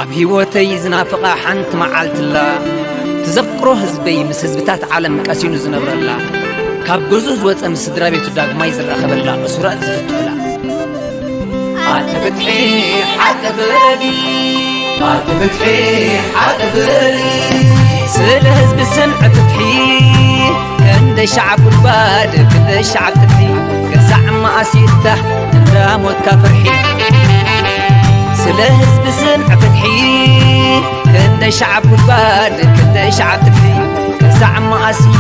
ኣብ ህይወተይ ዝናፍቓ ሓንቲ መዓልትላ፣ ትዘክሮ ህዝበይ ምስ ህዝብታት ዓለም ቀሲኑ ዝነብረላ፣ ካብ ገዝኡ ዝወፀ ምስ ስድራ ቤቱ ዳግማይ ዝራኸበላ፣ እሱራት ዝፍትሑላ። ኣቲ ፍትሒ ሓቂ ፍረዲ፣ ኣቲ ፍትሒ ሓቂ ፍረዲ። ስለ ህዝቢ ስምዒ ፍትሒ፣ ክንደይ ሻዕ ጉድጓድ፣ ክንደይ ሻዕ ፍትሒ፣ ገዛዕ ማእሲታ እንዳ ሞትካ ፍርሒ። ስለ ህዝቢ ስምዒ ፍትሒ፣ ክንደይ ሻዕ ጉድጓድ፣ ክንደይ ሻዕ ፍትሒ፣ ገዛዕ ማእሲዩ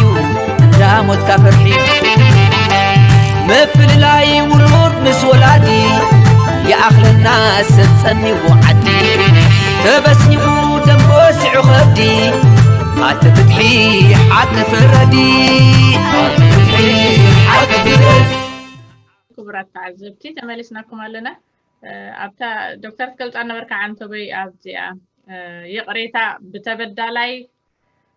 እንዳ ሞትካ ፍርሒ። ምፍልላይ ውሉድ ምስ ወላዲ፣ ይኣኽለና ሰብ ጸሚዎ ዓዲ። ተበስኒቑ ደም ጎሲዑ ከብዲ፣ ኣቲ ፍትሒ ሓቂ ፍረዲ፣ ኣቲ ፍትሒ ሓቂ ፍረዲ። ክቡራት ተዓዘብቲ፣ ተመሊስናኩም ኣለና። እ፣ ኣብታ ዶክተር ትገልጻ ነበርካ ዓንተቦይ ኣብዚኣ፣ እ፣ ይቕሬታ ብተበዳላይ፣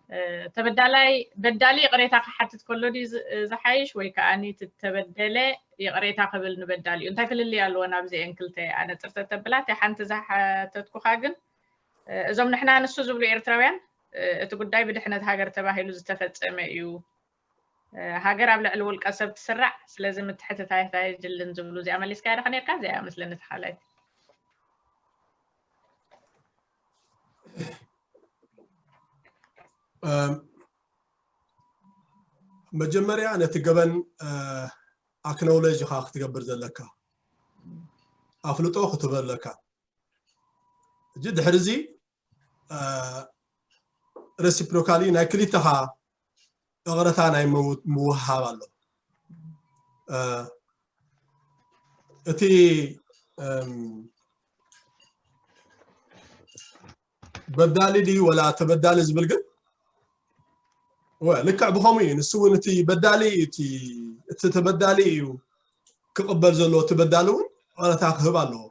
እ፣ ተበዳላይ፣ በዳሊ ይቕሬታ ክሓትት ከሎ ድዩ ዝ-፣ ዝሓይሽ ወይ ከኣ እቲ ተበደለ ይቕሬታ ክብል ንበዳሊኡ? እንታይ ፍልልይ ኣለወን ኣብዚኤን ክልተ ኣነጽርተ ተብላ? እቲ ሓንቲ ዝሓተትኩኻ ግን፣ እ፣ እዞም ንሕና ንሱ ዝብሉ ኤርትራውያን፣ እ፣ እቲ ጉዳይ ብድሕነት ሃገር ተባሂሉ ዝተፈጸመ እዩ። እ፣ ሃገር ኣብ ልዕሊ ውልቀ ሰብ ትስራዕ፣ ስለዚ ምትሕትታይ ኣየድልን ዝብሉ፣ እዚኣ መሊስካያ ዶ ነይርካ? እዚኣ እያ መስለኒ እቲ ካልኣይቲ። እም፣ መጀመርያ ነቲ ገበን፣ እ፣ ኣክኖውለጅ ኢኻ ክትገብር ዘለካ፣ ኣፍልጦ ክትህበለካ። ሕጂ ድሕሪ እዚ፣ እ፣ ሬሲፕሮካሊ ናይ ክልተኻ እቕረታ ናይ ምው-፣ ምውሃብ ኣሎ። እ፣ እቲ፣ እም፣ በዳሊ ድዩ ወላ ተበዳሊ ዝብል ግን፣ ወ-፣ ልክዕ ብኸምኡ እዩ። ንሱ እውን እቲ በዳሊ እዩ፣ እቲ፣ እቲ ተበዳሊ እዩ ክቕበል ዘለዎ፣ እቲ በዳሊ እውን እቕረታ ክህብ ኣለዎ።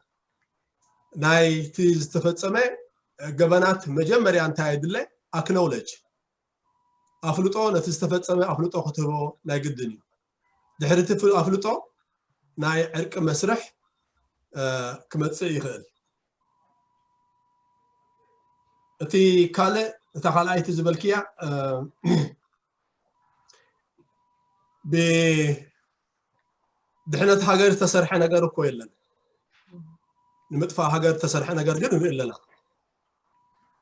ናይቲ ዝተፈጸመ ገበናት መጀመርያ እንታይ የድለ? ኣክኖውለጅ፣ ኣፍልጦ፣ ነቲ ዝተፈጸመ ኣፍልጦ ክትህቦ ናይ ግድን እዩ። ድሕሪ እቲ ፍ-፣ ኣፍልጦ ናይ ዕርቂ መስርሕ፣ እ፣ ክመጽእ ይኽእል። እቲ ካልእ፣ እታ ካልኣይቲ ዝበልክያ፣ እ፣ ብድሕነት ሃገር ዝተሰርሐ ነገር እኮ የለን። ንምጥፋእ ሃገር ዝተሰርሐ ነገር ግን ንርኢ ኣለና።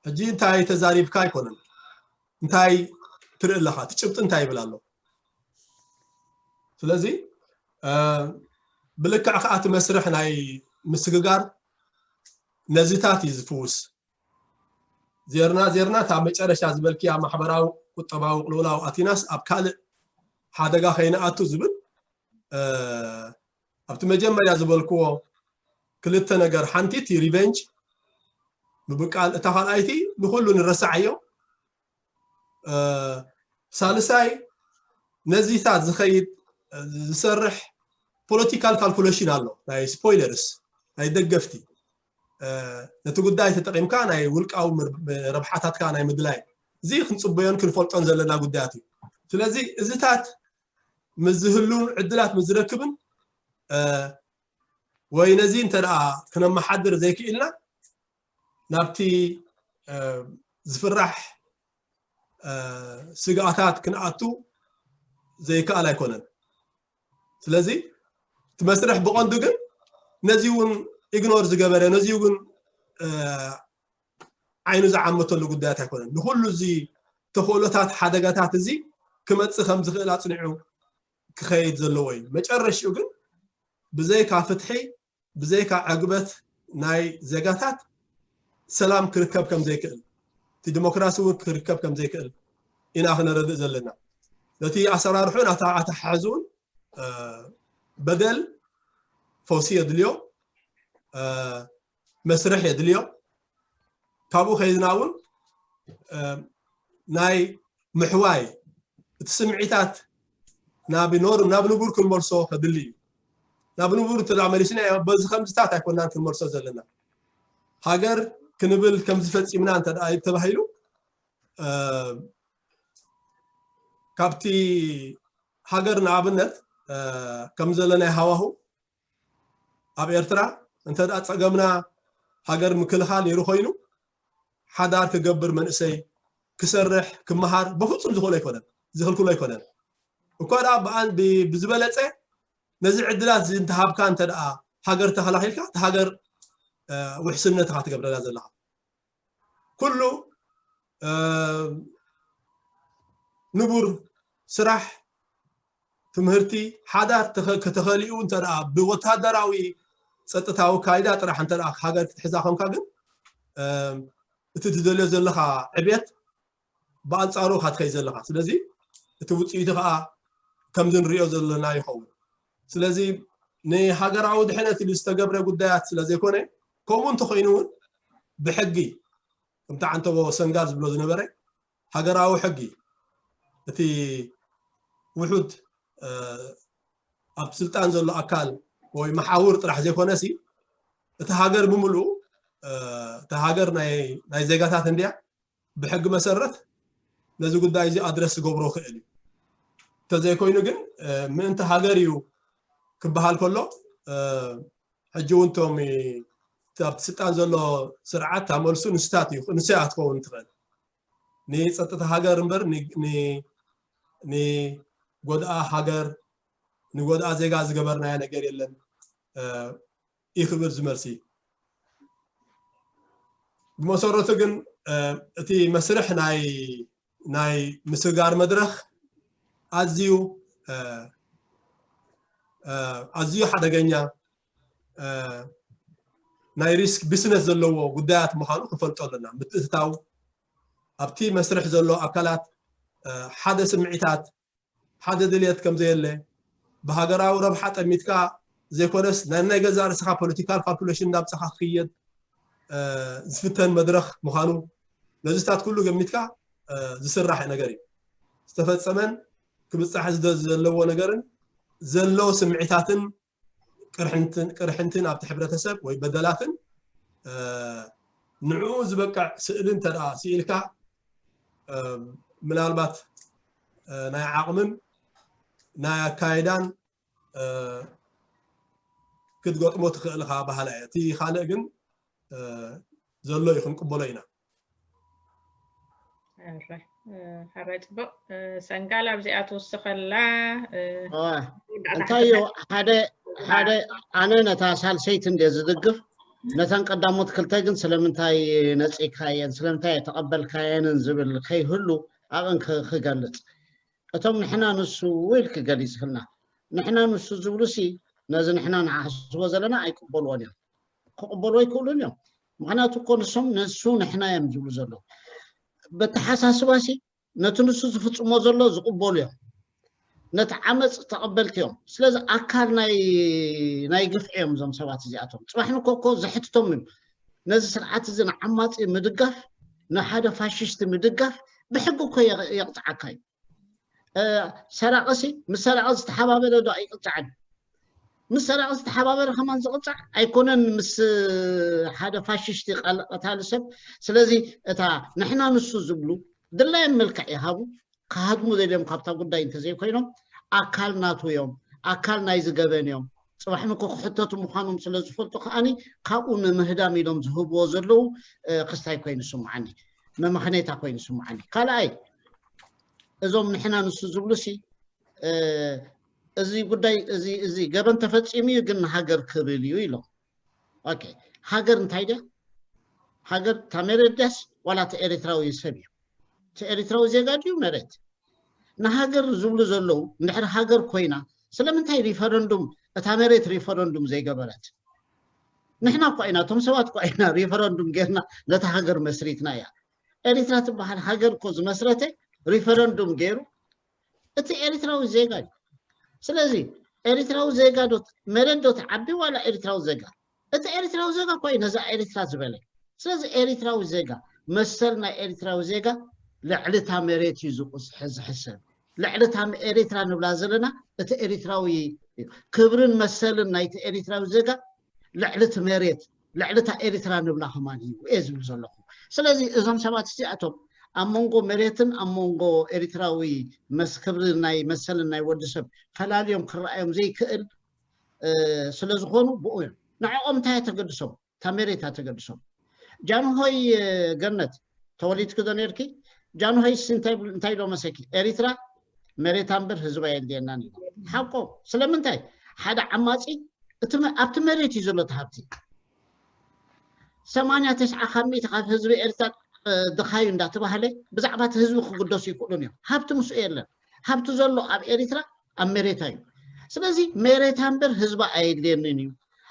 ሕጂ እንታይ ተዛሪብካ ኣይኮነን፣ እንታይ ትርኢ ኣለኻ፣ እቲ ጭብጢ እንታይ ይብል ኣሎ። ስለዚ፣ እ፣ ብልክዕ ከዓ እቲ መስርሕ ናይ ምስግጋር ነዚታት እዩ ዝፍውስ። ዜርና፣ ዜርና፣ እታ መጨረሻ ዝበልክያ ማሕበራዊ ቁጠባዊ ቅልውላው ኣቲናስ ኣብ ካልእ ሓደጋ ከይንኣቱ ዝብል፣ እ፣ ኣብቲ መጀመርያ ዝበልክዎ ክልተ ነገር፣ ሓንቲ እቲ ሪቨንጅ ምብቃል፣ እታ ካልኣይቲ ንኹሉ ንረሳዓዮ። እ፣ ሳልሳይ ነዚታት ዝኸይድ፣ እ፣ ዝሰርሕ ፖለቲካል ካልኩሌሽን ኣሎ፣ ናይ ስፖይለርስ፣ ናይ ደገፍቲ። እ፣ ነቲ ጉዳይ ተጠቒምካ ናይ ውልቃዊ ምር-፣ ረብሓታትካ ናይ ምድላይ፣ እዚ ክንጽበዮን ክንፈልጦን ዘለና ጉዳያት እዩ። ስለዚ እዚታት ምስ ዝህሉን ዕድላት ምስ ዝረክብን፣ እ፣ ወይ ነዚ እንተ ደኣ ክነመሓድር ዘይክኢልና፣ ናብቲ፣ እ፣ ዝፍራሕ፣ እ፣ ስግኣታት ክንኣቱ ዘይከኣል ኣይኮነን። ስለዚ እቲ መስርሕ ብቐንዱ ግን ነዚ እውን ኢግኖር ዝገበረ፣ ነዚ እውን፣ እ፣ ዓይኑ ዝዓመተሉ ጉዳያት ኣይኮነን። ንኹሉ እዚ ተኽእሎታት፣ ሓደጋታት እዚ ክመጽእ ከም ዝኽእል ኣጽኒዑ ክኸይድ ዘለዎ እዩ። መጨረሽኡ ግን ብዘይካ ፍትሒ፣ ብዘይካ ዕግበት ናይ ዜጋታት ሰላም ክርከብ ከም ዘይክእል፣ እቲ ዲሞክራሲ እውን ክርከብ ከም ዘይክእል ኢና ክነረድእ ዘለና። ነቲ ኣሰራርሑን ኣታ-፣ ኣተሓሕዝኡን፣ እ፣ በደል ፈውሲ የድልዮ፣ እ፣ መስርሕ የድልዮ። ካብኡ ከይድና እውን፣ እ፣ ናይ ምሕዋይ እቲ ስምዒታት ናብ ኖር-፣ ናብ ንቡር ክንመልሶ ከድሊ እዩ። ናብ ንቡር እንተ ደኣ መሊስና፣ በዚ ከምዚታት ኣይኮናን ክንመልሶ ዘለና። ሃገር ክንብል ከምዚ ፈጺምና እንተ ደኣ ተባሂሉ፣ እ፣ ካብቲ ሃገር ንኣብነት፣ እ፣ ከም ዘለናይ ሃዋሁ ኣብ ኤርትራ እንተ ደኣ ጸገምና ሃገር ምክልኻል ነይሩ ኮይኑ፣ ሓዳር ክገብር መንእሰይ ክሰርሕ ክመሃር በፍጹም ዝኽእሎ ኣይኮነን፣ ዝኽልክሎ ኣይኮነን። እኳ ደኣ ብኣን ብ- ብዝበለጸ ነዚ ዕድላት እዚ እንተሃብካ እንተ ደኣ ሃገር ተኸላኺልካ እቲ ሃገር እ፣ ውሕስነትኻ ትገብረላ ዘለኻ ኩሉ እ፣ ንቡር ስራሕ ትምህርቲ ሓዳር ተኸ- ከተኸሊኡ እንተ ደኣ ብወታደራዊ ጸጥታዊ ካይዳ ጥራሕ እንተ ደኣ ሃገር ክትሕዛ ኮንካ ግን እ፣ እቲ ትደልዮ ዘለኻ ዕብየት ብኣንጻሩ ኢኻ ትኸይድ ዘለኻ ስለዚ እቲ ውፅኢቱ ከዓ ከምዚ ንሪኦ ዘለና ይኸውን ስለዚ ንሃገራዊ ድሕነት ኢሉ ዝተገብረ ጉዳያት ስለ ዘይኮነ ከምኡ እንተኮይኑ እውን ብሕጊ ከምቲ ዓንተቦ ሰንጋል ዝብሎ ዝነበረ ሃገራዊ ሕጊ እቲ ውሑድ ኣብ ስልጣን ዘሎ ኣካል ወይ መሓውር ጥራሕ ዘይኮነ ሲ እቲ ሃገር ብምልኡ እቲ ሃገር ናይ ዜጋታት እንድያ ብሕጊ መሰረት ነዚ ጉዳይ እዚ ኣድረስ ዝገብሮ ክእል እዩ እንተዘይኮይኑ ግን ምእንቲ ሃገር እዩ ክበሃል ከሎ ሕጂ እውን ቶም ኣብቲ ስልጣን ዘሎ ስርዓት ታመልሱ ንስታት እዩ ንሰይ ኣትኸውን ትኽእል ንፀጥታ ሃገር እምበር ንጎድኣ ሃገር ንጎድኣ ዜጋ ዝገበርናዮ ነገር የለን ይኽብል ዝመልሲ ብመሰረቱ ግን እቲ መስርሕ ናይ ናይ ምስግጋር መድረኽ ኣዝዩ ኣዝዩ ሓደገኛ ናይ ሪስክ ቢስነስ ዘለዎ ጉዳያት ምዃኑ ክንፈልጦ ኣለና ምትእትታው ኣብቲ መስርሕ ዘሎ ኣካላት ሓደ ስምዒታት ሓደ ድልየት ከም ዘየለ ብሃገራዊ ረብሓ ጠሚትካ ዘይኮነስ ናይ ናይ ገዛእ ርእስኻ ፖለቲካል ካልኩሌሽን እንዳምጻኻ ክኽየድ ዝፍተን መድረኽ ምዃኑ ነዚታት ኩሉ ገሚትካ ዝስራሕ ነገር እዩ ዝተፈጸመን ክብጻሕ ዝደ- ዘለዎ ነገርን ዘሎ ስምዒታትን ቅርሕንትን ቅርሕንትን ኣብቲ ሕብረተሰብ ወይ በደላትን ንዕኡ ዝበቅዕ ስእሊ እንተ ደኣ ስኢልካ ምናልባት ናይ ዓቕምን ናይ ኣካይዳን ክትገጥሞ ትኽእል ኢኻ በሃላ እየ እቲ ካልእ ግን ዘሎ እዩ ክንቅበሎ ኢና ሕራይ ፅቡቅ ሰንጋል ኣብዚኣ ትውስኸላ እንታይ ሓደ ሓደ ኣነ ነታ ሳልሰይቲ እንደ ዝድግፍ ነተን ቀዳሞት ክልተ ግን ስለምንታይ ነፂካየን ስለምንታይ ተቐበልካየንን ዝብል ከይህሉ ኣብን ክገልፅ እቶም ንሕና ንሱ ኢልክ ገሊፅክልና ንሕና ንሱ ዝብሉ ሲ ነዚ ንሕና ንሓስቦ ዘለና ኣይቅበልዎን እዮም ክቕበሉ ኣይክእሉን እዮም ምክንያቱ እኮ ንሶም ንሱ ንሕና እዮም ዝብሉ ዘለዉ በተሓሳስባ ሲ ነቲ ንሱ ዝፍፅሞ ዘሎ ዝቕበሉ እዮም ነቲ ዓመፅ ተቐበልቲ እዮም ስለዚ ኣካል ናይ ናይ ግፍዒ እዮም እዞም ሰባት እዚኣቶም ፅባሕ ንኮኮ ዘሕትቶም እዩ ነዚ ስርዓት እዚ ንዓማፂ ምድጋፍ ንሓደ ፋሽስቲ ምድጋፍ ብሕጊ እኮ የቕፅዓካ እዩ ሰራቂ ሲ ምስ ሰራቂ ዝተሓባበረ ዶ ኣይቅፃዕን ምስ ሰራቂ ዝተሓባበረ ከማን ዝቅፃዕ ኣይኮነን ምስ ሓደ ፋሽስቲ ቀታሊ ሰብ ስለዚ እታ ንሕና ንሱ ዝብሉ ድላዮም መልክዕ ይሃቡ ክሃድሙ ዘድዮም ካብታ ጉዳይ እንተዘይኮይኖም ኣካል ናቱ እዮም ኣካል ናይ ዝገበን እዮም ፅባሕ ምኮ ክሕተቱ ምዃኖም ስለ ዝፈልጡ ከዓኒ ካብኡ ንምህዳም ኢሎም ዝህብዎ ዘለዉ ክስታይ ኮይኑ ስምዓኒ መመኽኔታ ኮይኑ ስምዓኒ ካልኣይ እዞም ንሕና ንሱ ዝብሉ ሲ እዚ ጉዳይ እዚ እዚ ገበን ተፈፂሙ እዩ ግን ንሃገር ክብል እዩ ኢሎም ኦኬ ሃገር እንታይ ድያ ሃገር ታሜሬት ድያስ ዋላ እቲ ኤርትራዊ ሰብ እዩ እቲ ኤርትራዊ ዜጋ ድዩ መሬት ንሃገር ዝብሉ ዘለዉ እንድሕር ሃገር ኮይና ስለምንታይ ሪፈረንዱም እታ መሬት ሪፈረንዱም ዘይገበረት ንሕና እኳ ኢና እቶም ሰባት እኳ ኢና ሪፈረንዱም ጌርና ነታ ሃገር መስሪትና እያ ኤሪትራ ትበሃል ሃገር እኮ ዝመስረተ ሪፈረንዱም ገይሩ እቲ ኤሪትራዊ ዜጋ እዩ ስለዚ ኤሪትራዊ ዜጋ ዶ መሬት ዶ ትዓቢ ዋላ ኤሪትራዊ ዜጋ እቲ ኤሪትራዊ ዜጋ እኮ እዩ ነዛ ኤሪትራ ዝበለ ስለዚ ኤሪትራዊ ዜጋ መሰል ናይ ኤሪትራዊ ዜጋ ልዕሊ እታ መሬት እዩ ዝሕሰብ ልዕሊ እታ ኤሪትራ ንብላ ዘለና እቲ ኤሪትራዊ ክብርን መሰልን ናይቲ ኤሪትራዊ ዜጋ ልዕሊ እቲ መሬት ልዕሊ እታ ኤሪትራ ንብላ ከማን እዩ እየ ዝብል ዘለኹ ስለዚ እዞም ሰባት እዚኣቶም ኣብ መንጎ መሬትን ኣብ መንጎ ኤሪትራዊ ክብሪ ናይ መሰልን ናይ ወዲ ሰብ ፈላልዮም ክረኣዮም ዘይክእል ስለ ዝኾኑ ብኡ እዮም ንዕኦም እንታይ ተገድሶም እታ መሬት ተገድሶም ጃንሆይ ገነት ተወሊድኪ ዶ ነርኪ? ጃንሆይስ እንታይ ብል- እንታይ ኢሎ መሰኪ? ኤሪትራ መሬታ እምበር ህዝባ የድልየናን ኢሎ። ሓቆ። ስለምንታይ? ሓደ ዓማጺ እቲ መ- ኣብቲ መሬት እዩ ዘሎ እቲ ሃብቲ። ሰማንያ ተስዓ ካብ ሚእቲ ካብ ህዝቢ ኤርትራ ድኻዩ እንዳተባህለ ብዛዕባ እቲ ህዝቢ ክግደሱ ይክእሉን እዮም። ሃብቲ ምስኡ የለን። ሃብቲ ዘሎ ኣብ ኤርትራ ኣብ መሬታ እዩ። ስለዚ መሬታ እምበር ህዝባ ኣየድልየንን እዩ።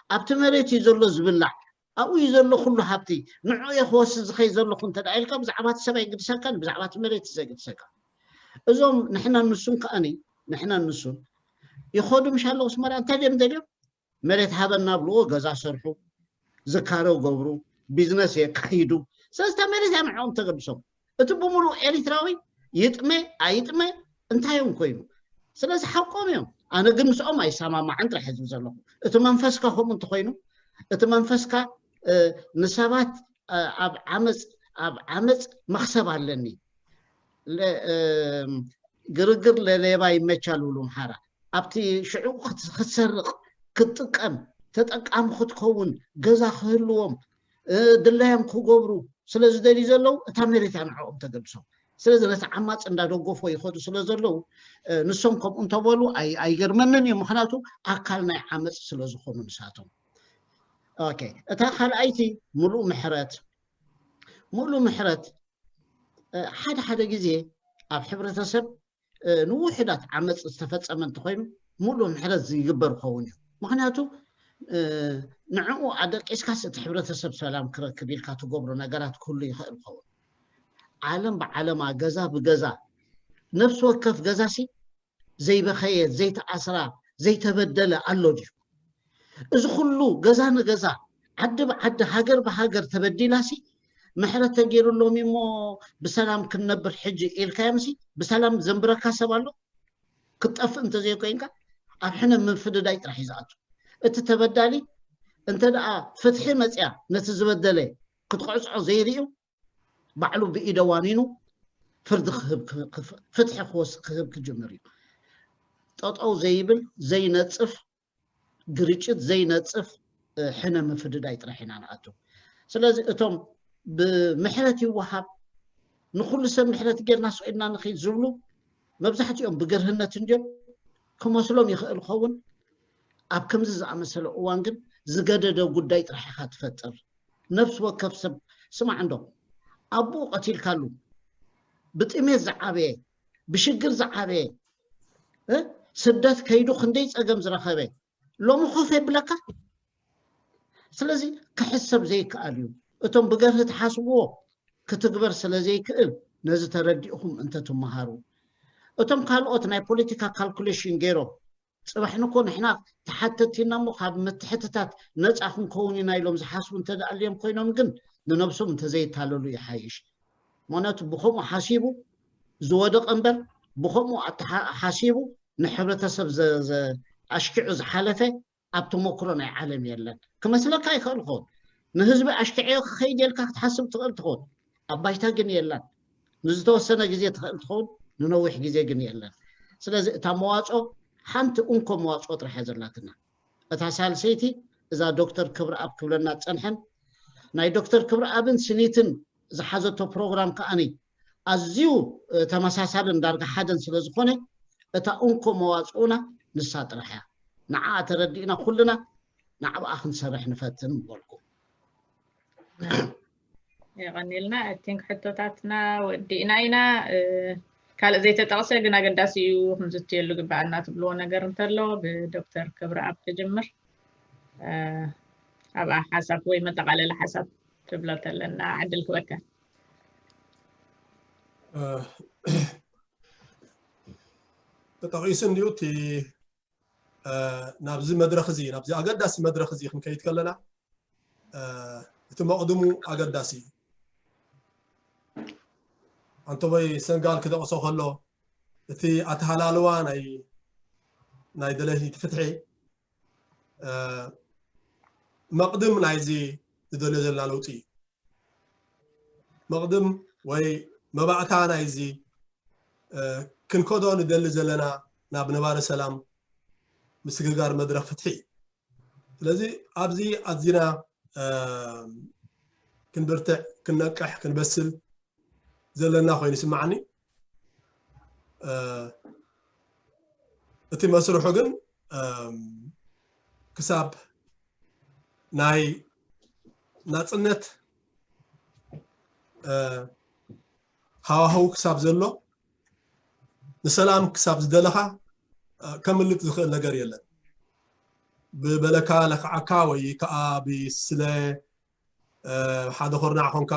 ኣብቲ መሬት እዩ ዘሎ ዝብላዕ፣ ኣብኡ እዩ ዘሎ ኩሉ ሃብቲ። ንዑ እየ ክወስድ ዝኸይ ዘለኹ እንተ ደኣ ኢልካ ብዛዕባ እቲ ሰብ ኣይግድሰካን፣ ብዛዕባ እቲ መሬት ዘግድሰካ። እዞም ንሕና ንሱን ከኣኒ ንሕና ንሱን ይኸዱ ምሽ ኣለዉ ኣስመራ እንታይ ድዮም ደልዮም? መሬት ሃበና ብልዎ፣ ገዛ ሰርሑ፣ ዝካረው ገብሩ፣ ቢዝነስ የካይዱ። ስለዚ እታ መሬት እያ ንዕኦም ተገድሶም። እቲ ብምሉእ ኤሪትራዊ ይጥመ ኣይጥመ እንታይ እዮም ኮይኑ? ስለዚ ሓቆም እዮም። ኣነ ግን ምስኦም ኣይሰማማዕን ጥራሕ ዝብል ዘለኹ። እቲ መንፈስካ ከምኡ እንተኮይኑ፣ እቲ መንፈስካ ንሰባት ኣብ ዓመፅ ኣብ ዓመፅ መክሰብ ኣለኒ። ግርግር ለሌባ ይመቻል ብሉ ምሓራ። ኣብቲ ሽዑ ክትሰርቕ ክትጥቀም ተጠቃሚ ክትከውን ገዛ ክህልዎም ድላዮም ክገብሩ ስለ ዝደልዩ ዘለዉ እታ መሬት እያ ንዕኦም ተገድሶም። ስለዚ ነቲ ዓማፅ እንዳደገፎ ይኸዱ ስለ ዘለዉ ንሶም ከምኡ እንተበሉ ኣይገርመንን እዩ። ምክንያቱ ኣካል ናይ ዓመፅ ስለ ዝኾኑ ንሳቶም። ኦኬ፣ እታ ካልኣይቲ ምሉእ ምሕረት። ምሉእ ምሕረት ሓደ ሓደ ግዜ ኣብ ሕብረተሰብ ንውሕዳት ዓመፅ ዝተፈፀመ እንተኮይኑ ምሉእ ምሕረት ዝግበር ክኸውን እዩ። ምክንያቱ ንዕኡ ኣደቂስካስ እቲ ሕብረተሰብ ሰላም ክረክብ ኢልካ ትገብሮ ነገራት ክህሉ ይኽእል ክኸውን። ዓለም ብዓለማ ገዛ ብገዛ ነፍሲ ወከፍ ገዛሲ ዘይበኸየ ዘይተኣስራ ዘይተበደለ ኣሎ ድዩ? እዚ ኩሉ ገዛ ንገዛ ዓዲ ብዓዲ ሃገር ብሃገር ተበዲላሲ ምሕረት ተገይሩሎም እሞ ብሰላም ክንነብር ሕጂ ኢልካዮምሲ ብሰላም ዘንብረካ ሰብ ኣሎ? ክትጠፍእ እንተዘይኮይንካ ኣብ ሕነ ምፍድዳይ ጥራሕ እዩ ዝኣቱ። እቲ ተበዳሊ እንተ ደኣ ፍትሒ መፅያ ነቲ ዝበደለ ክትቆዕፅዖ ዘይርእዩ ባዕሉ ብኢደ ዋኒኑ ፍርዲ ክህብ ፍትሒ ክወስ ክህብ ክጅምር እዩ። ጠጠው ዘይብል ዘይነፅፍ ግርጭት ዘይነፅፍ ሕነ ምፍድዳይ ጥራሕ ኢና ንኣቱ። ስለዚ እቶም ብምሕረት ይወሃብ ንኩሉ ሰብ ምሕረት ጌርና ስኢልና ንኽድ ዝብሉ መብዛሕትኦም ብገርህነት እንድዮም ክመስሎም ይኽእል ኸውን። ኣብ ከምዚ ዝኣመሰለ እዋን ግን ዝገደደ ጉዳይ ጥራሕ ኢኻ ትፈጥር። ነፍሲ ወከፍ ሰብ ስማዕ እንዶ ኣቦኡ ቀቲልካሉ ብጥሜት ዝዓበየ ብሽግር ዝዓበየ ስደት ከይዱ ክንደይ ፀገም ዝረኸበ ሎሚ ኮፍ የብለካ። ስለዚ ክሕሰብ ዘይከኣል እዩ። እቶም ብገርህ ትሓስብዎ ክትግበር ስለ ዘይክእል ነዚ ተረዲእኹም እንተትመሃሩ። እቶም ካልኦት ናይ ፖለቲካ ካልኩሌሽን ገይሮም ፅባሕ ንኮ ንሕና ተሓተቲና እሞ ካብ ምትሕትታት ነፃ ክንከውን ኢና ኢሎም ዝሓስቡ እንተደኣልዮም ኮይኖም ግን ንነብሶም እንተዘይታለሉ ይሓይሽ። ምክንያቱ ብከምኡ ሓሲቡ ዝወደቐ እምበር ብከምኡ ሓሲቡ ንሕብረተሰብ ኣሽኪዑ ዝሓለፈ ኣብ ተመክሮ ናይ ዓለም የለን። ክመስለካ ይኽእል ኸውን። ንህዝቢ ኣሽኪዐዮ ክኸይድ የልካ ክትሓስብ ትኽእል ትኸውን። ኣብ ባይታ ግን የላን። ንዝተወሰነ ግዜ ትኽእል ትኸውን፣ ንነዊሕ ግዜ ግን የለን። ስለዚ እታ መዋፅኦ ሓንቲ እንኮ መዋፅኦ ጥራሕ እያ ዘላትና። እታ ሳልሰይቲ እዛ ዶክተር ክብረኣብ ክብለና ዝፀንሐን ናይ ዶክተር ክብረኣብን ስኒትን ዝሓዘቶ ፕሮግራም ከዓኒ ኣዝዩ ተመሳሳልን ዳርጋ ሓደን ስለ ዝኾነ እታ እንኮ መዋፅኡና ንሳ ጥራሕ እያ። ንዓኣ ተረዲእና ኩልና ናዕባኣ ክንሰርሕ ንፈትን ምበልኩ። የቐኒልና። I think ሕቶታትና ወዲእና ኢና። ካልእ ዘይተጠቕሰ ግን ኣገዳሲ እዩ ክንዝትየሉ ግባኣና ትብልዎ ነገር እንተሎ ብዶክተር ክብረኣብ ክጅምር። ኣብኣ ሓሳብ ወይ መጠቓለሊ ሓሳብ ትብሎ ተለና ዕድል ክበካ። ተጠቒሱ እንድዩ እቲ ናብዚ መድረኽ እዚ ናብዚ ኣገዳሲ መድረኽ እዚ ክንከይድ ከለና እቲ መቕድሙ ኣገዳሲ እዩ። ኣንቶቦይ ሰንጋል ክጠቕሶ ከሎ እቲ ኣተሃላልዋ ናይ ናይ ደለይቲ ፍትሒ መቕድም ናይዚ ዝደልዮ ዘለና ለውጢ እዩ። መቕድም ወይ መባእታ ናይዚ ክንከዶ ንደሊ ዘለና ናብ ነባሪ ሰላም ምስግጋር መድረኽ ፍትሒ እዩ። ስለዚ ኣብዚ ኣዚና ክንብርትዕ፣ ክንነቅሕ፣ ክንበስል ዘለና ኮይኑ ይስማዓኒ። እቲ መስርሑ ግን ክሳብ ናይ ናፅነት ሃዋህው ክሳብ ዘሎ፣ ንሰላም ክሳብ ዝደለኻ ከምልጥ ዝኽእል ነገር የለን። ብበለካ ለክዓካ ወይ ከዓ ብስለ ሓደ ኮርናዕ ኮንካ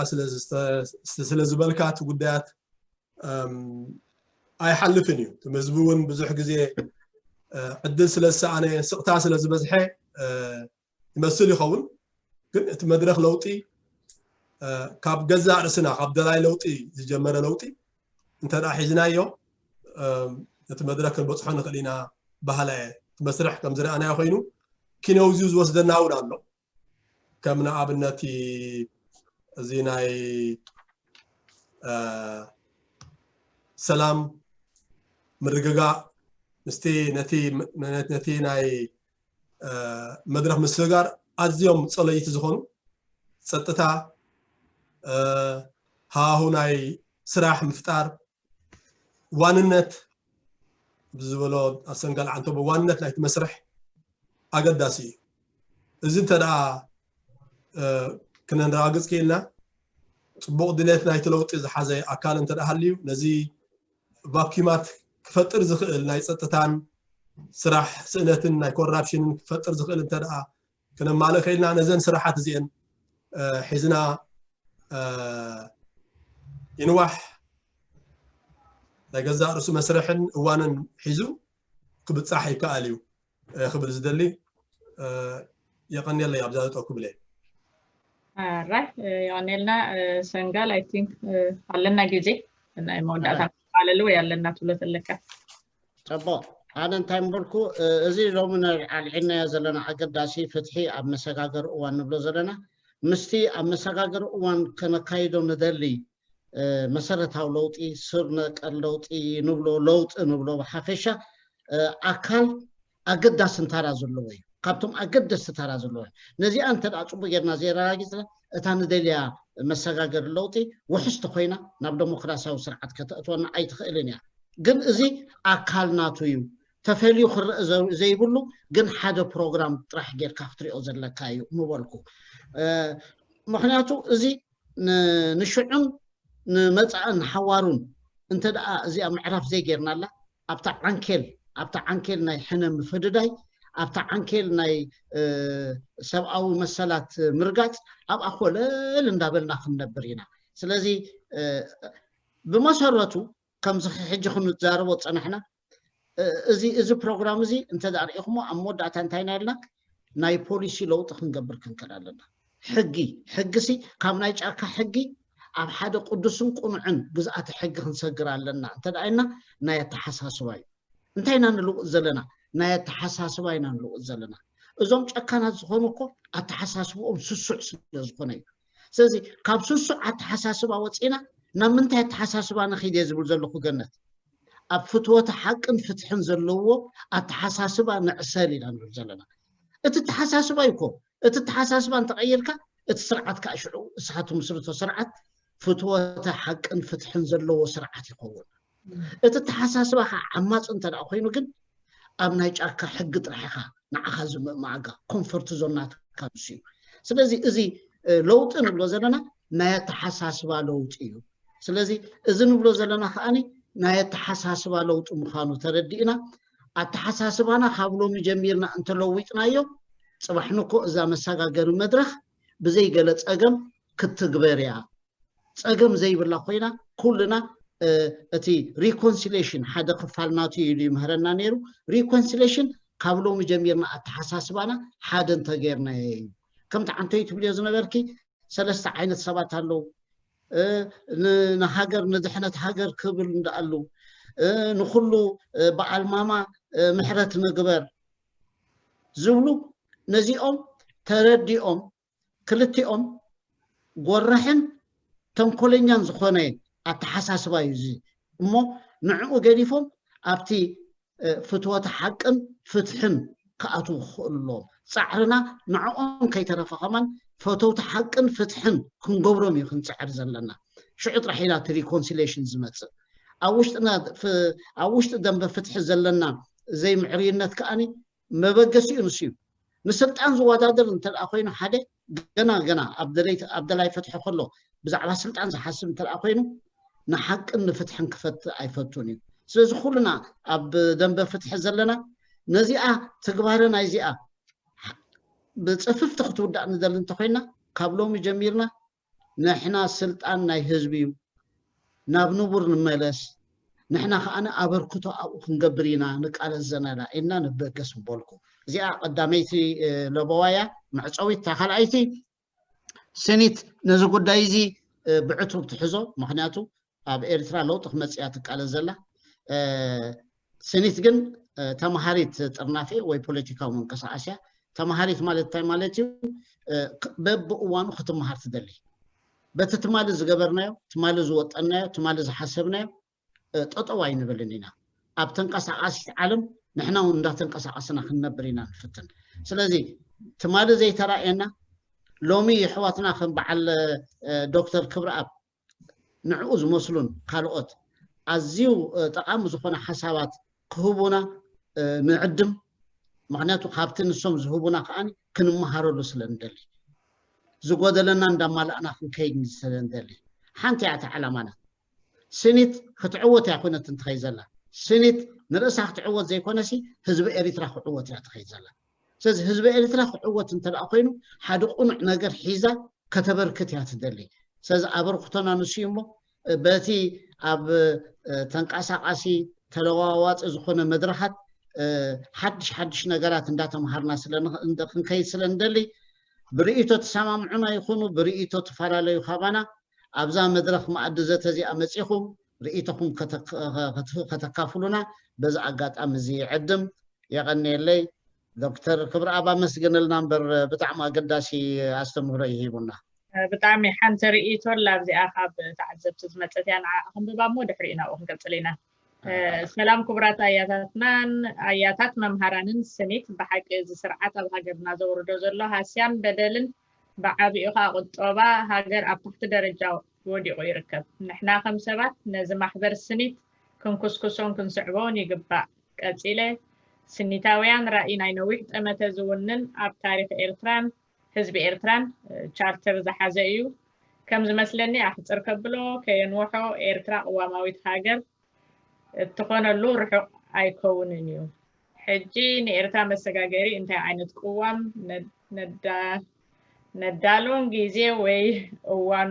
ስለ ዝበልካ እቲ ጉዳያት ኣይሓልፍን እዩ። እቲ ህዝቢ እውን ብዙሕ ግዜ ዕድል ስለ ዝሰኣነ፣ ስቕታ ስለ ዝበዝሐ ይመስል ይኸውን። ግን እቲ መድረኽ ለውጢ ካብ ገዛእ ርእስና፣ ካብ ደላይ ለውጢ ዝጀመረ ለውጢ እንተ ደኣ ሒዝናዮ፣ ነቲ መድረኽ ክንበፅሖ ንኽእል ኢና በሃላ እየ። እቲ መስርሕ ከም ዝረኣናዮ ኮይኑ ኪነውዝዩ ዝወስደና እውን ኣሎ። ከም ንኣብነት እዚ ናይ ሰላም ምርግጋእ ምስቲ ነቲ ናይ መድረኽ ምስግጋር ኣዝዮም ፀለይቲ ዝኾኑ፣ ፀጥታ፣ ሃዋሁ ናይ ስራሕ ምፍጣር፣ ዋንነት ብዝበሎ ኣሰንጋል ዓንተቦ ዋንነት ናይቲ መስርሕ ኣገዳሲ እዩ። እዚ እንተ ደኣ ክነረጋግፅ ክኢልና፣ ፅቡቕ ድሌት ናይቲ ለውጢ ዝሓዘ ኣካል እንተ ደኣ ሃልዩ፣ ነዚ ቫኪማት ክፈጥር ዝኽእል ናይ ፀጥታን ስራሕ ስእነትን ናይ ኮራፕሽንን ክፈጥር ዝኽእል እንተ ደኣ ክነማልእ ክኢልና፣ ነዘን ስራሓት እዚአን ሒዝና ይንዋሕ ናይ ገዛእ ርእሱ መስርሕን እዋንን ሒዙ ክብፃሕ ይከኣል እዩ ክብል ዝደሊ። የቐንየለይ ኣብዛ ዘጠው ክብል እየ። ኣራይ፣ የቐንየልና። ሰንጋል፣ I think ኣለና ግዜ ናይ መወዳእታ ኣለሉ ወይ ኣለና ትብሎ ዘለካ? ፅቡቕ። ኣነ እንታይ ምበልኩ፣ እዚ ሎሚ ኣልዒልናዮ ዘለና ኣገዳሲ ፍትሒ ኣብ መሰጋገሪ እዋን ንብሎ ዘለና፣ ምስቲ ኣብ መሰጋገሪ እዋን ከነካይዶ ንደሊ መሰረታዊ ለውጢ፣ ስር ነቀል ለውጢ ንብሎ፣ ለውጢ ንብሎ ብሓፈሻ ኣካል ኣገዳሲ እንታራ ዘለዎ እዩ። ካብቶም ኣገደስቲ ታራ ዘለዎ እዩ። ነዚኣ እንተ ደኣ ፅቡቅ ጌርና ዘየረጋጊፅና፣ እታ ንደልያ መሰጋገሪ ለውጢ ውሕስቲ ኮይና ናብ ደሞክራሲያዊ ስርዓት ከተእትወና ኣይትኽእልን እያ። ግን እዚ ኣካል ናቱ እዩ። ተፈልዩ ክረአ ዘይብሉ ግን ሓደ ፕሮግራም ጥራሕ ጌርካ ክትሪኦ ዘለካ እዩ ምበልኩ። ምክንያቱ እዚ ንሽዑን ንመፃእን ሓዋሩን እንተ ደኣ እዚኣ ምዕራፍ ዘይጌርናላ፣ ኣብታ ዓንኬል ኣብታ ዓንኬል ናይ ሕነ ምፍድዳይ፣ ኣብታ ዓንኬል ናይ ሰብኣዊ መሰላት ምርጋፅ ኣብኣ ኮለል እንዳበልና ክንነብር ኢና። ስለዚ ብመሰረቱ ከምዚ ሕጂ ክንዛረቦ ዝፀናሕና፣ እዚ እዚ ፕሮግራም እዚ እንተ ደኣ ርኢኹሞ ኣብ መወዳእታ እንታይ ኢና ኢልና? ናይ ፖሊሲ ለውጢ ክንገብር ክንክእል ኣለና። ሕጊ ሕጊ ሲ ካብ ናይ ጫካ ሕጊ ኣብ ሓደ ቅዱስን ቅኑዕን ግዝኣተ ሕጊ ክንሰግር ኣለና እንተ ደኣ ኢልና ናይ ኣተሓሳስባ እዩ። እንታይ ኢና ንልውጥ ዘለና? ናይ ኣተሓሳስባ ኢና ንልውጥ ዘለና። እዞም ጨካናት ዝኾኑ እኮ ኣተሓሳስብኦም ስሱዕ ስለ ዝኾነ እዩ። ስለዚ ካብ ስሱዕ ኣተሓሳስባ ወፂና ናብ ምንታይ ኣተሓሳስባ ንኺድ እየ ዝብል ዘለኹ ገነት? ኣብ ፍትወተ ሓቅን ፍትሕን ዘለዎ ኣተሓሳስባ ንዕሰል ኢና ንብል ዘለና። እቲ ኣተሓሳስባ እዩ እኮ። እቲ ኣተሓሳስባ እንተቐይርካ እቲ ስርዓት ከዓ ሽዑ እስኻ ትምስርቶ ስርዓት ፍትወተ ሓቅን ፍትሕን ዘለዎ ስርዓት ይኸውን። እቲ ኣተሓሳስባ ከዓ ዓማፅ እንተ ደኣ ኮይኑ ግን ኣብ ናይ ጫካ ሕጊ ጥራሕ ኢኻ ንዓኻ ዝምእማኣጋ ኮንፈርት ዞን ናትካ ንሱ እዩ። ስለዚ እዚ ለውጢ ንብሎ ዘለና ናይ ኣተሓሳስባ ለውጢ እዩ። ስለዚ እዚ ንብሎ ዘለና ከዓኒ ናይ ኣተሓሳስባ ለውጢ ምዃኑ ተረዲእና ኣተሓሳስባና ካብ ሎሚ ጀሚርና እንተለዊጥናዮ ፅባሕ ንኮ እዛ መሰጋገሪ መድረኽ ብዘይ ገለ ፀገም ክትግበር እያ። ፀገም ዘይብላ ኮይና ኩልና እቲ ሪኮንሲሌሽን ሓደ ክፋል ናቱ ኢሉ ይምህረና ነይሩ። ሪኮንሲሌሽን ካብ ሎሚ ጀሚርና ኣተሓሳስባና ሓደ እንተገይርናዮ እዩ። ከምቲ ዓንተይ ትብልዮ ዝነበርኪ ሰለስተ ዓይነት ሰባት ኣለዉ። ንሃገር ንድሕነት ሃገር ክብል እንዳኣሉ ንኩሉ በዓል ማማ ምሕረት ንግበር ዝብሉ ነዚኦም ተረዲኦም ክልቲኦም ጎራሕን ተንኮለኛን ዝኾነ ኣተሓሳስባ እዩ እዚ እሞ ንዕኡ ገዲፎም ኣብቲ ፍትወተ ሓቅን ፍትሕን ክኣትዉ ክኽእሉ ኣለዎም። ፃዕርና ንዕኦም ከይተረፈ ከማን ፈተውቲ ሓቅን ፍትሕን ክንገብሮም እዩ ክንፅዕር ዘለና። ሽዑ ጥራሕ ኢና እቲ ሪኮንሲሌሽን ዝመፅእ። ኣብ ውሽጥና ፍ- ኣብ ውሽጢ ደንበ ፍትሒ ዘለና ዘይምዕርይነት ከኣኒ መበገሲኡ ንሱ እዩ። ንስልጣን ዝወዳደር እንተ ደኣ ኮይኑ ሓደ ገና ገና ኣብ ደለይ- ኣብ ደላይ ፍትሒ ከሎ ብዛዕባ ስልጣን ዝሓስብ እንተ ደኣ ኮይኑ ንሓቅን ንፍትሕን ክፈት ኣይፈቱን እዩ። ስለዚ ኩልና ኣብ ደንበ ፍትሒ ዘለና ነዚኣ ትግባረ ናይዚኣ ብፅፍፍቲ ክትውዳእ ንደሊ እንተኮይና ካብ ሎሚ ጀሚርና ንሕና ስልጣን ናይ ህዝቢ እዩ፣ ናብ ንቡር ንመለስ፣ ንሕና ከዓነ ኣበርክቶ ኣብኡ ክንገብር ኢና ንቃለስ ዘለና ኢልና ንበገስ ምበልኩ። እዚኣ ቀዳመይቲ ለበዋያ መዕፀዊት። እታ ካልኣይቲ ስኒት ነዚ ጉዳይ እዚ ብዕቱብ ትሕዞ። ምክንያቱ ኣብ ኤርትራ ለውጢ ክመፅእ እያ ትቃለስ ዘላ። ስኒት ግን ተማሃሪት ጥርናፌ ወይ ፖለቲካዊ መንቀሳቀስያ። ተማሃሪት ማለት እንታይ ማለት እዩ? በብእዋኑ ክትመሃር ትደሊ። በቲ ትማሊ ዝገበርናዮ፣ ትማሊ ዝወጠናዮ፣ ትማሊ ዝሓሰብናዮ ጠጠው ኣይንብልን ኢና። ኣብ ተንቀሳቃሲት ዓለም ንሕና እውን እንዳተንቀሳቀስና ክንነብር ኢና ንፍትን። ስለዚ ትማሊ ዘይተራእየና ሎሚ የሕዋትና ከም በዓል ዶክተር ክብረኣብ ንዕኡ ዝመስሉን ካልኦት ኣዝዩ ጠቃሚ ዝኾነ ሓሳባት ክህቡና ንዕድም። ምክንያቱ ካብቲ ንሶም ዝህቡና ከዓ ክንመሃረሉ ስለ ንደሊ፣ ዝጎደለና እንዳማላእና ክንከይድ ስለ ንደሊ። ሓንቲ እያ እቲ ዓላማና። ስኒት ክትዕወት እያ ኮይነት እንትኸይ ዘላ። ስኒት ንርእሳ ክትዕወት ዘይኮነሲ ህዝቢ ኤሪትራ ክዕወት እያ ትኸይ ዘላ። ስለዚ ህዝቢ ኤሪትራ ክዕወት እንተ ደኣ ኮይኑ ሓደ ቁኑዕ ነገር ሒዛ ከተበርክት እያ ትደሊ። ስለዚ ኣበርክቶና ንሱ እዩ እሞ በቲ ኣብ ተንቀሳቃሲ ተለዋዋጢ ዝኾነ መድረኻት ሓድሽ ሓድሽ ነገራት እንዳተምሃርና ስለ ክንከይድ ስለ ንደሊ ብርእይቶ ተሰማምዑና ይኹኑ ብርእይቶ ተፈላለዩ ካባና ኣብዛ መድረኽ መኣዲ ዘተ እዚኣ መጺኹም ርእይቶኹም ከተካፍሉና በዚ ኣጋጣሚ እዚ ይዕድም። የቐንየለይ። ዶክተር ክብረኣብ ኣመስግንልና እምበር ብጣዕሚ ኣገዳሲ ኣስተምህሮ እዩ ሂቡና። ብጣዕሚ ሓንቲ ርእይቶ ኣላ ኣብዚኣ ካብ ተዓዘብቲ ዝመፀት እያ ንዓ ክንብባ እሞ ድሕሪኡ ናብኡ ክንቅፅል ኢና። ሰላም ክቡራት ኣያታትናን ኣያታት መምሃራንን ስኒት ብሓቂ እዚ ስርዓት ኣብ ሃገርና ዘውርዶ ዘሎ ሃስያን በደልን ብዓቢኡ ከዓ ቁጠባ ሃገር ኣብ ታሕቲ ደረጃ ወዲቑ ይርከብ። ንሕና ከም ሰባት ነዚ ማሕበር ስኒት ክንኩስኩሶን ክንስዕቦን ይግባእ። ቀጺለ፣ ስኒታውያን ራኢ ናይ ነዊሕ ጠመተ ዝውንን ኣብ ታሪኽ ኤርትራን ህዝቢ ኤርትራን ቻርተር ዝሓዘ እዩ። ከም ዝመስለኒ ኣሕጽር ከብሎ ከየንውሖ ኤርትራ ቅዋማዊት ሃገር እትኾነሉ ርሑቕ ኣይከውንን እዩ። ሕጂ ንኤርትራ መሰጋገሪ እንታይ ዓይነት ቅዋም ነዳልወን ግዜ ወይ እዋን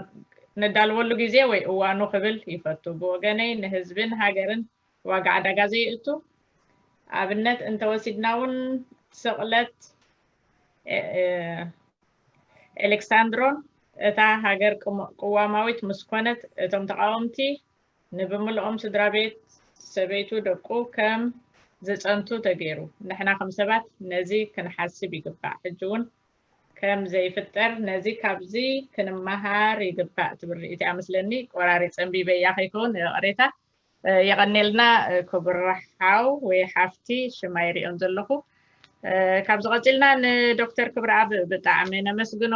ነዳልወሉ ግዜ ወይ እዋኑ ክብል ይፈቱ። ብወገነይ ንህዝብን ሃገርን ዋጋ ዕዳጋ ዘየእቱ ኣብነት እንተወሲድና እውን ስቕለት ኤሌክሳንድሮን እታ ሃገር ቅዋማዊት ምስ ኮነት እቶም ተቓወምቲ ንብምልኦም ስድራ ቤት ሰበይቱ ደቁ ከም ዝጸንቱ ተገይሩ። ንሕና ከም ሰባት ነዚ ክንሓስብ ይግባእ። ሕጂ እውን ከም ዘይፍጠር ነዚ ካብዚ ክንመሃር ይግባእ ትብል ርእይቶ እያ መስለኒ። ቆራሪፀ ኣንቢበያ ከይከውን ይቕሬታ። የቐኔልና ክቡር ሓው ወይ ሓፍቲ ሽማ ይሪኦም ዘለኹ። ካብዚ ቀፂልና ንዶክተር ክብረኣብ ብጣዕሚ ነመስግኖ።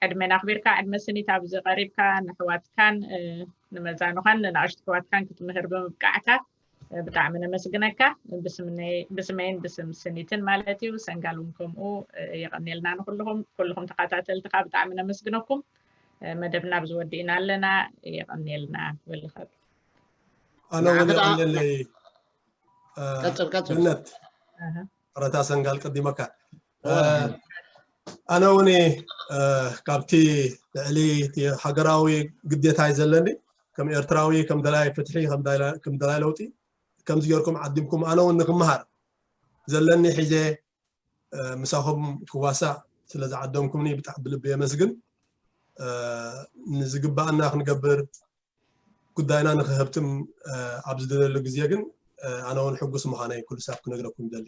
ዕድሜና ኣኽቢርካ ዕድመ ስኒት ኣብዚ ቀሪብካ ንሕዋትካን ንመዛኑኻን ንናእሽቱ ኣሕዋትካን ክትምህር ብምብቃዕካ ብጣዕሚ ነመስግነካ። ብስመይን ብስም ስኒትን ማለት እዩ። ሰንጋል እውን ከምኡ። የቐኔልና ንኩልኹም ኩልኹም ተኸታተልትኻ ብጣዕሚ ነመስግነኩም። መደብና ኣብዚ ወዲእና ኣለና። የቐኔልና። ወልኸብ ኣነ እውን የቐኔለይ። ቀጽል ቀጽል። ገነት ረታ ሰንጋል ቀዲመካ። ኣነ እውን ካብቲ ልዕሊ እቲ ሃገራዊ ግዴታ እዩ ዘለኒ ከም ኤርትራዊ ከም ደላይ ፍትሒ ከም ደላይ ለውጢ ከምዚ ጌርኩም ዓዲምኩም ኣነ እውን ንክመሃር ዘለኒ ሒዘ ምሳኹም ክዋሳእ ስለ ዝዓደምኩምኒ ብጣዕሚ ብልቢ የመስግን። ንዝግባኣና ክንገብር ጉዳይና ንክህብትም ኣብ ዝደለሉ ግዜ ግን ኣነ እውን ሕጉስ ምዃነይ ኩሉ ሰብ ክነግረኩም ይደሊ።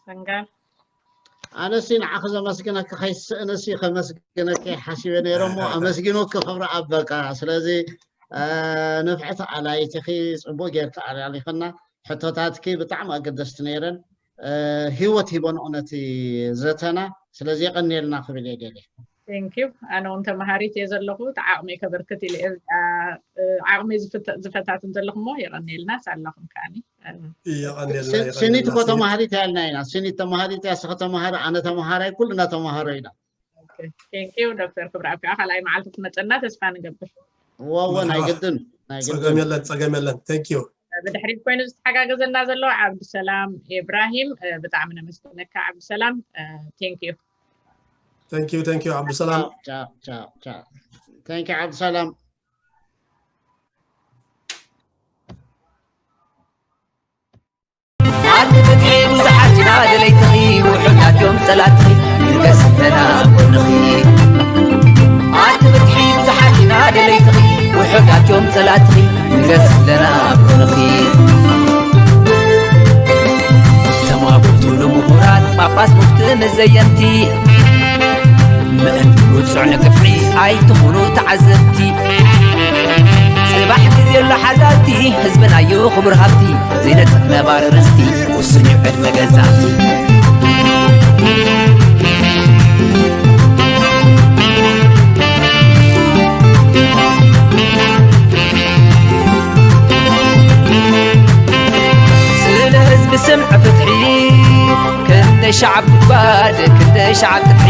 ሰንጋል ኣነሲ ንዓኺ ዘመስግነኪ ከይስእንሲ ከመስግነኪ ሓሲበ ነይረ እሞ ኣመስጊኑኪ ክብሪ ኣበቃ። ስለዚ ንፍዕቲ ኣላይትኺ ጽቡቅ ጌርኪ ኣላሊኽና። ሕቶታትኪ ብጣዕሚ ኣገደስቲ ነይረን። ህይወት ሂበንኦ ነቲ ዘተና። ስለዚ የቐንየልና ክብል እየ ደልየ። Thank you። ኣነ እውን ተመሃሪት እየ ዘለኹ። እቲ ዓቕመይ ከበርክት ኢለ እየ፣ እ፣ ዓቕመይ ዝፍተ-፣ ዝፈታትን ዘለኹ እሞ የቐንየልና ሳላኹም ከዓኒ። እ፣ የቐንየልና ሲ- ሲኒት እኮ የቐንየልና። ተማሃሪት እያ ኢልና ኢና። ሲኒት ተማሃሪት እያ፣ ስኸ ተማሃሪ፣ ኣነ ተማሃራይ፣ ኩልና ተማሃሮ ኢና። Thank you ዶክተር ክብረኣብ፣ ከዓ ካልኣይ መዓልቲ ክትመፀና ተስፋ ንገብር። ወወ ናይ መርሓባ። ግድን ናይ ጸገም ግድን። የለን፣ ጸገም የለን። Thank you። ብድሕሪት ኮይኑ ዝተሓጋገዘና ዘሎ ዓብዱሰላም ኢብራሂም፣ እ፣ ብጣዕሚ ነመስግነካ ዓብዱሰላም። Thank you። Thank you፣ thank you ዓብዱሰላም። ቻው ቻው ቻው። Thank you ዓብዱሰላም። ኣቲ ፍትሒ ብዙሓት ኢና ደለይትኺ፣ ውሑዳት እዮም ጸላትኺ፣ ንገስ ኣለና ኣብ ጎንኺ። ኣቲ ፍትሒ ብዙሓት ኢና ደለይትኺ፣ ውሑዳት እዮም ጸላትኺ፣ ንገስ ኣለና ኣብ ጎንኺ። ተማጉቱ ንምሁራት፣ ጳጳስ፣ ሙፍቲ፣ መዘየምቲ፣ ምእንቲ ውጹዕ ንግፍዒ ኣይትኹኑ ተዓዘብቲ። ጽባሕ ግዜ ኣሎ ሓላልቲ፣ ህዝብና እዩ ክቡር ሃብቲ፣ ዘይነጽፍ ነባሪ ርስቲ፣ ውሱን እዩ ዕድመ ገዛእቲ። ስለ ህዝቢ ስምዒ ፍትሒ፣ ክንደይ ሻዕ ጉድጓድ፣ ክንደይ ሻዕ ጥፍሒ፣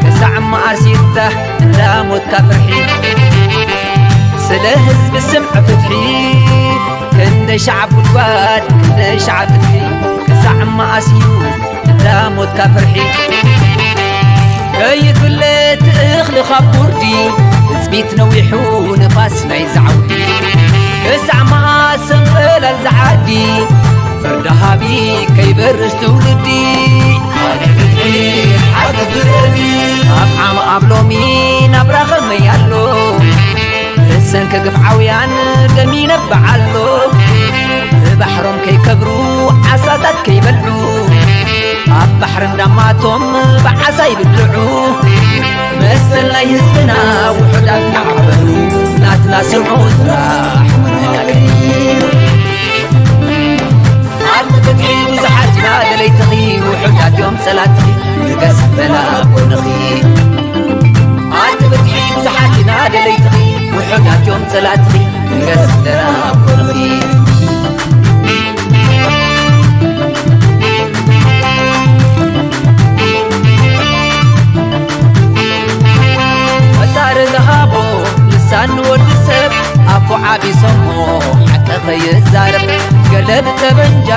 ክሳዕ መኣስ ይፍታሕ እንዳ ሞትካ ፍርሒ። ስለ ህዝቢ ስምዒ ፍትሒ፣ ክንደይ ሻዕ ጉድጓድ፣ ክንደይ ሻዕ ጥፍሒ፣ ክሳዕ መኣስ እዩ እንዳ ሞትካ ፍርሒ። ከይፍለጥ እኽሊ ካብ ጉርዲ፣ ትጽቢት ነዊሑ ንፋስ ናይ ዛዕውዲ፣ ክሳዕ መኣስ ሰንፈላል ዝዓዲ፣ ፍርዲ ሃቢ ከይበርስ ትውልዲ። ኣብ ዓም ኣብ ሎሚ ናብራ ኸመይ ኣሎ? ብሰንኪ ግፍዓውያን ደም ይነብዕ ኣሎ። ብባሕሮም ከይከብሩ ዓሳታት ከይበልዑ፣ ኣብ ባሕሪ እንዳማቶም ብዓሳ ይብልዑ። መሰል ናይ ህዝብና ውሑዳት ናዕበሉ፣ ናትና ስምዑ ጥራሕ መመካከሪ። ኣብቲ ፍትሒ ብዙሓት ኢና ደለይትኺ፣ ውሑዳት እዮም ጸላትኺ፣ ንገስ በላ ኣብ ጎንኺ። ኣብቲ ፍትሒ ብዙሓት ኢና ደለይትኺ፣ ውሑዳት እዮም ጸላትኺ፣ ንገስ በላ ኣብ ጎንኺ። ፈጣሪ ዝሃቦ ልሳን ንወዲ ሰብ ኣፉ ዓቢሶሞ ሓቂ ኸይዛረብ፣ ገለ ብጠበንጃ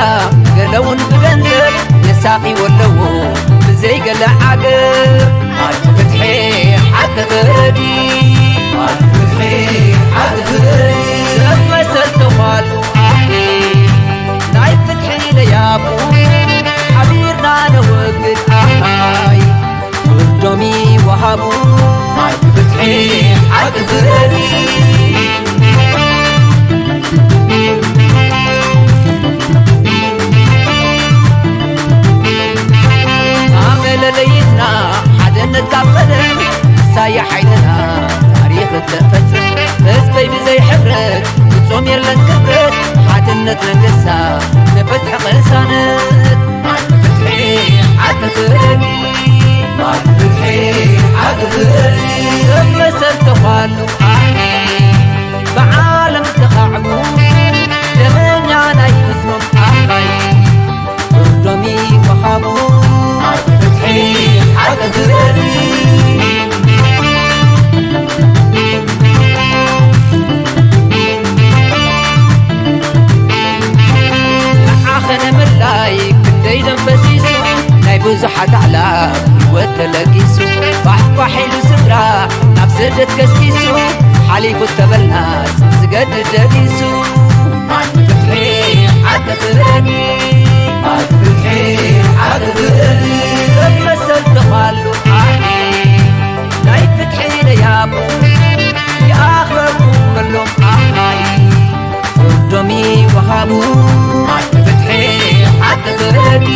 ገለ እውን ብገንዘብ የሳቒዎ ኣለዎ ብዘይ ገለ ዓገብ። ኣቲ ፍትሒ ሓቂ ፍረዲ፣ ኣቲ ፍትሒ ሓቂ ፍረዲ። ሰብ መሰል ተዃሉ ናይ ፍትሒ ለያቡ ሓቢርና ነወግድ ኣይ ፍርዶም ይወሃቡ። ኣቲ ፍትሒ ሓቂ ፍረዲ። ኣመለለይትና ሓደነት ካብ ቀደም፣ ንሳ እያ ሓይልና ታሪኽ እተፈጽም። ህዝበይ ብዘይ ሕብረት ፍጹም የለን ክብረት፣ ሓድነት መንገሳ ንፍትሒ ቅሳነት። ኣቲ ፍትሒ ሓቂ ፍረዲ፣ ኣቲ ፍትሒ ሓቂ ፍረዲ። ሰብ መሰል ተዃሉ ኣይ ብዓለም ተኻዕቡ፣ ደመኛ ናይ ህዝቦም ኣይ ፍርዶም ይወሃቡ። ኣቲ ፍትሒ ሓቂ ፍረዲ። ንዓኸ ንምላይ ክንደይ ደም ፈሲሱ፣ ናይ ብዙሓት ኣዕላፍ ህይወት ተለጊሱ፣ ፋሕፋሕ ኢሉ ስድራ ናብ ስደት ገስጊሱ፣ ሓሊፉ ተበላስ ዝገድድ ደጊሱ። ኣቲ ፍትሒ ሓቂ ፍረዲ፣ ኣቲ ፍትሒ ሓቂ ፍረዲ። ሰብ መሰል ተዃሉ ኣይ ናይ ፍትሒ ለያቡ ይኣኽበኩም በሎም ኣይ ፍርዶም ይወሃቡ። ኣቲ ፍትሒ ሓቂ ፍረዲ፣